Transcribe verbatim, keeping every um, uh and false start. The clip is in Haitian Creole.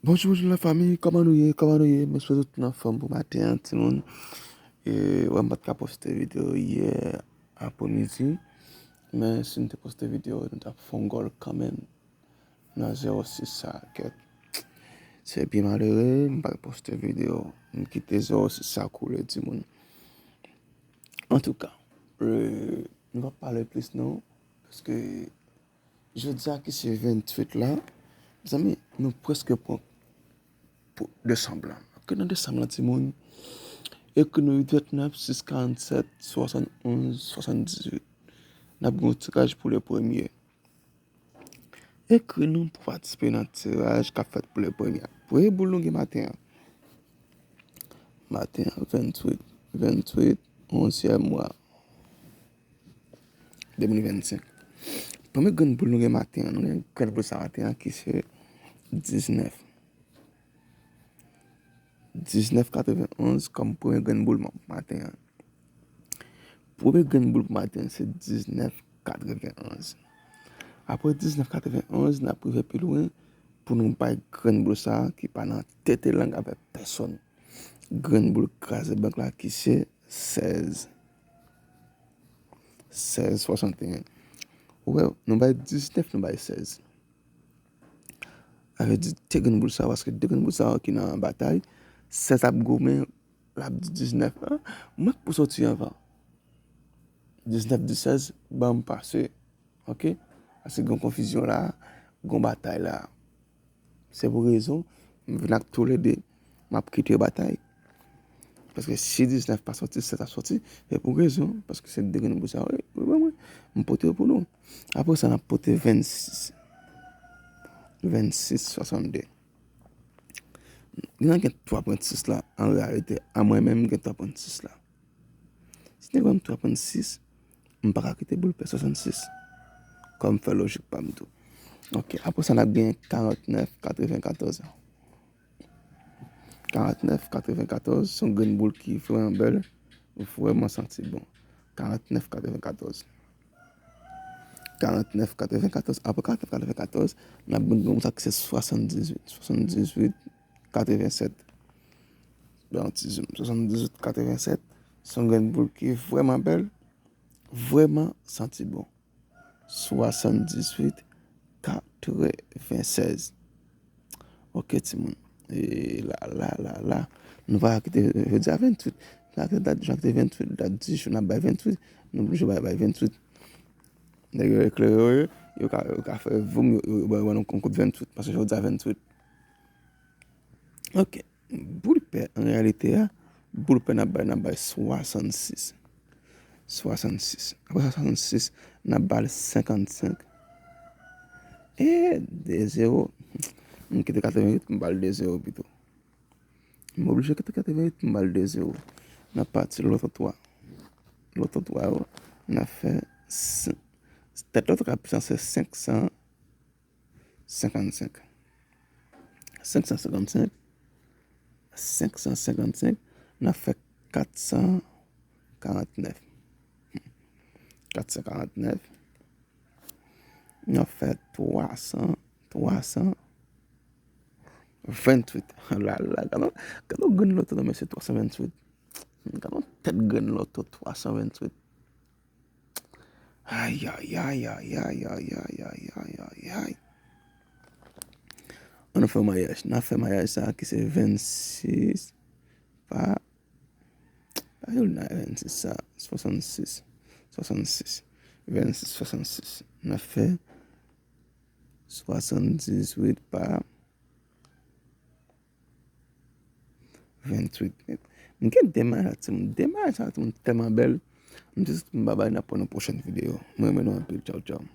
Bonjou, bonjou la fanmi, kòman nou ye? Kòman nou ye? Mwen swete tout nan fòm pou maten an, timoun. E, wè, m pa t ka poste videyo yè apremidi, men si m te poste videyo, nou t ap fè yon gòl kanmenm nan zewo sis sa, kèt. Se byen malere, m pa t poste videyo, m kite zewo sis sa koule, timoun. Antouka, e, nou p ap pale plis non, paske jodi a ki se venntuit la, mezanmi, nou prèske pran pou desanm lan. Ke nan desanm lan, timoun, ekri nou uit vennèf, sis karannsèt, swasannonz, swasanndizuit. N ap gen yon tiraj pou le premye. Ekri nou pou patisipe nan tiraj k ap fèt pou le premye. Premye boul nou gen maten an. Maten an, venntuit, venntuit, onzyèm mwa de mil vennsenk. Premye grenn boul nou gen maten an, nou gen grenn boul sa maten an ki se diznèf. Diznèf katrevenonz kòm premye grenn boul maten an. Premye grenn boul pou maten an se diznèf katrevenonz. Apre diznèf katrevenonz, n ap rive pi lwen pou nou bay grenn boul sa a ki pa nan tete lang avèk pèsonn. Grenn boul kraze bank la ki se sèz. Sèz swasanteyen. Ou wè, nou bay diznèf, nou bay sèz. Sa vle di, de grenn boul sa yo, paske de grenn boul sa yo ki nan batay, sèz ap goumen, l ap di diznèf, an, mwen k pou soti anvan. Diznèf di sèz, ban m pase. Oke? Paske gen konfizyon la, gen batay la. Se pou rezon, m vin ak toulede, m ap kite yo batay. Paske si diznèf pa soti, sèz ap soti, se pou rezon, paske se de grenn boul sa yo, wi, wi, wi, m pote yo pou nou. Apre sa, n ap pote vennsis. Vennsis swasannde. Gen nan gen twa pwent sis la, an reyalite, a mwen menm, gen twa pwent sis la. Si te ban m twa pwent sis, m pa ka kite boul pè swasannsis. Kòm fè lojik pa m tou. Oke, apre sa, n ap gen karantnèf katrevenkatòz. Karantnèf katrevenkatòz, se yon grenn boul ki vrèman bèl, vrèman santi bon. Karantnèf katrevenkatòz. Karantnèf katrevenkatòz, apre karantnèf katrevenkatòz, n ap gen yon sa ki se swasanndizuit. Swasanndizuit katrevensèt. Ban yon ti zoom. Swasanndizuit katrevensèt, se yon grenn boul ki vrèman bèl, vrèman santi bon. Swasanndizuit katrevensèz. Oke, timoun. E la, la, la, la. Nou va kite jodi a venntuit. Sa se dat, jodi a venntuit, dat di jou n ap bay venntuit. Nou oblije bay, bay venntuit. Nèg yo eklere yo, yo ka, yo ka fè voum, yo, yo, yo bay nou konkou venntuit. Paske jodi a venntuit. Oke. Boul pè, an reyalite a, boul pè n ap bay, n ap bay swasannsis. Swasannsis. Apre swasannsis, n ap ba l senkannsenk. E de zewo. M kite katreventuit, m ba l de zewo pito. M oblije kite katreventuit, m ba l de zewo. N ap pati loto twa. Loto twa yo, n ap fè s-, tèt loto ka plis se senk san senkannsenk. Senk san senkannsenk. Senk san senkannsenk. N ap fè kat san karantnèf. Kat san karantnèf. N ap fè twa san, twa san venntuit. La, la, gade, gade yon grenn loto non, mesye, twa san venntuit. Gade yon tèt grenn loto twa san venntuit. Ay, ay, ay. Ann fè mayaj. N a fè mayaj sa ki se vennsis pa, pa yo nan vennsis sa, swasannsis. Swasannsis. Vennsis, swasannsis. N a fè swasanndizuit pa venntuit. M gen de mayaj la, timoun. De mayaj la, timoun, tèlman bèl. M di tout moun babay, n ap wè nan pwochèn videyo. Mwen renmen nou anpil. Tchaw, tchaw.